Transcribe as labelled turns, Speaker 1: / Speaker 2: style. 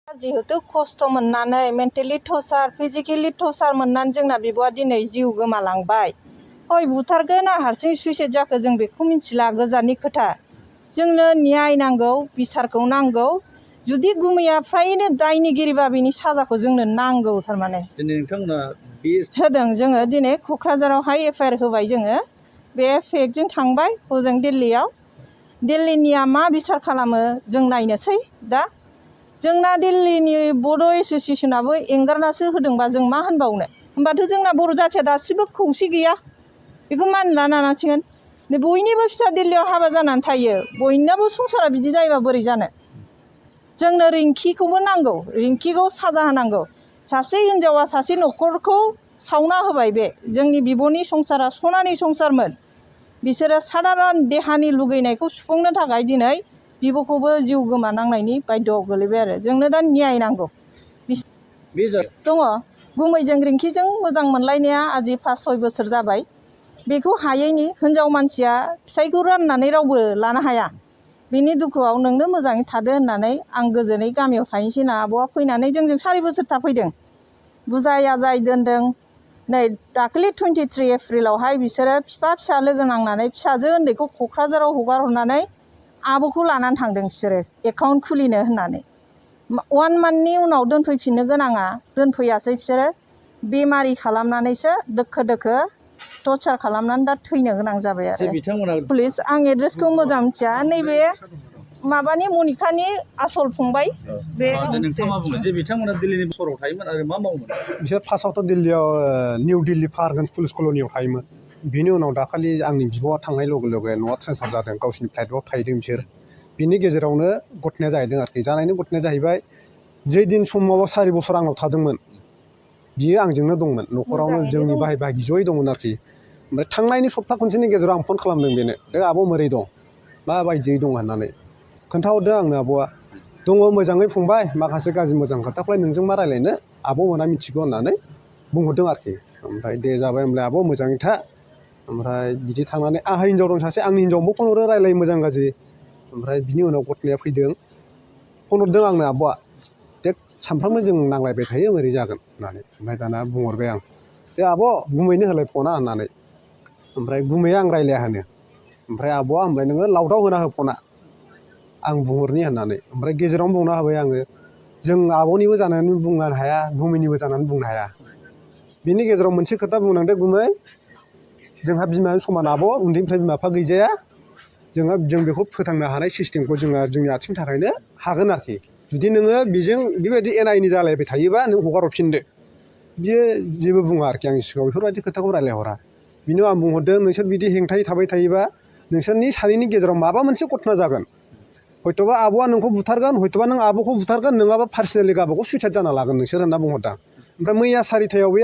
Speaker 1: जिहेतु खस्थ' मोननानै मेन्टेलि टर्चार फिजिकेलि टर्चार मोननानै जोंना बिब'आ दिनै जिउ गोमालांबाय। हय बुथारगोन ना हारसिं सुइसाइड जाखो जों बेखौ मिथिला, गोजाननि खोथा। जोंनो न्याय नांगौ, बिसारखौ नांगौ। जुदि गुमैया फ्रायनो दायनिगिरिबा बिनि साजाखौ जोंनो नांगौ थारमाने।
Speaker 2: दिनै नोंथांमोना बे
Speaker 1: होदों जोङो दिनै क'क्राझारावहाय एफआइआर होबाय जोङो। बे फेक्टजों थांबाय हजों दिल्लीयाव। दिल्लीनिया मा बिसार खालामो जों नायनोसै दा। जोंना दिल्लीनि बड' एस'सियेसनाबो एंगारनासो होदोंबा जों मा होनबावनो? होमबाथ' जोंना बर' जाथिया दासिमबो खौसे गैया। बेखौ मानिना लानांसिगोन। बयनिबो फिसा दिल्लीयाव हाबा जानानै थायो। बयनाबो संसारा बिदि जायोबा बोरै जानो? जोंनो रिंकिखौबो नांगौ। रिंकिखौ साजा होनांगौ। सासे हिनजावा सासे न'खरखौ सावना होबाय बे। जोंनि बिब'नि संसारा सनानि संसारमोन। बिसोरो साधारन देहानि लुगैनायखौ सुफुंनो थाखाय दिनै बिब'खौबो जिउ गोमानांनायनि बायद'आव गोलैबाय आरो। जोंनो दा न्याय नांगौ। दङ गुमैजों रिंकिजों मोजां मोनलायनाया आजि 5-6 बोसोर जाबाय। बेखौ हायैनि हिनजाव मानसिया फिसायखौ राननानै रावबो लानो हाया। बिनि दुखुआव नोंनो मोजाङै थादो होननानै आं गोजोनै गामियाव थाहैनोसै होनना आब'आ फैनानै जोंजों 4 बोसोर थाफैदों। बुजाय आजाय दोनदों। नै दाखालि 23 एप्रिलावहाय बिसोरो बिफा फिसा लोगो नांनानै फिसाजो उन्दैखौ क'क्राझाराव हगार हरनानै आब'खौ लानानै थांदों बिसोरो एकाउन्ट खुलिनो होननानै। 1 मान्थनि उनाव दोनफैफिननो गोनाङा दोनफैयासै बिसोरो बेमारि खालामनानैसो दोखो दोखो टर्चार खालामनानै दा थैनो गोनां जाबाय आरो। पुलिस आं एड्रेसखौ मोजां मिथिया। नैबे माबानि मनिकानि आसल फंबाय बे।
Speaker 2: नोंथाङा मा बुङो जे बिथांमोना दिल्लीनि सहराव थायोमोन आरो मा मावोमोन?
Speaker 3: बिसोर फार्स्टआवथ' दिल्लीयाव निउ दिल्ली फारगन्स पुलिस कल'नियाव थायोमोन। बिनि उनाव दाखालि आंनि बिब'आ थांनाय लोगो लोगो न'आ ट्रेन्सफार जादों। गावसिनि फ्लाइटआव थाहैदों बिसोर। बिनि गेजेरावनो घटनाया जाहैदों आरोखि। जानायनि घटनाया जाहैबाय जे दिन समाव 4 बोसोर आंनाव थादोंमोन बियो आंजोंनो दंमोन। न'खरावनो जोंनि बाहाय बाहागि जयै दंमोन आरोखि। ओमफ्राय थांनायनि सप्ता खनसेनि गेजेराव आं फन खालामदों बेनो, दे आब' मोरै दं, माबायदियै दं होननानै खोन्थाहरदों आंनो आब'आ। दङ मोजाङै फंबाय, माखासे गाज्रि मोजां खोथाखौलाय नोंजों मा रायज्लायनो, आब' मोना मिथिगौ होननानै बुंहरदों आरोखि। ओमफ्राय दे जाबाय होनबालाय आब' मोजाङै था। ओमफ्राय बिदि थांनानै आंहा हिनजाव दं सासे, आंनि हिनजावनोबो फन हरो, रायज्लायो मोजां गाज्रि। ओमफ्राय बिनि उनाव घटनाया फैदों, फन हरदों आंनो आब'आ, दे सानफ्रामबो जों नांलायबाय थायो बोरै जागोन होननानै। ओमफ्राय दाना बुंहरबाय आं, दे आब' गुमैनो होलाय फना होननानै। ओमफ्राय गुमैया आं रायज्लाया होनो। ओमफ्राय आब'आ होनबाय नोङो लाउदाव होना हो फना, आं बुंहरनि होननानै। ओमफ्राय गेजेरावनो बुंना होबाय आङो, जों आब'निबो जानानै बुंनो हाया, गुमैनिबो जानानै बुंनो हाया। बिनि गेजेराव मोनसे खोथा बुंनांदो, गुमै जोंहा बिमाजों समान आब', उन्दैनिफ्राय बिमा बिफा गैजाया। जों बेखौ फोथांनो हानाय सिस्टेमखौ जोंनि आथिंनि थाखायनो हागोन आरोखि। जुदि नोङो बेजों बेबायदि एना एनि जालायबाय थायोबा नों हगार हरफिनदो। बियो जेबो बुङा आरोखि आंनि सिगाङाव बेफोरबायदि खोथाखौ रायज्लायहरा। बिनि उनाव आं बुंहरदों, नोंसोर बिदि हेंथायै थाबाय थायोबा नोंसोरनि सानैनि गेजेराव माबा मोनसे घटना जागोन। हयथ'बा आब'आ नोंखौ बुथारगोन, हयथ'बा नों आब'खौ बुथारगोन, नङाबा पार्सनेलि गावबागाव सुइसाइड जाना लागोन नोंसोर होनना बुंहरदां। ओमफ्राय मैया 4थायाव बे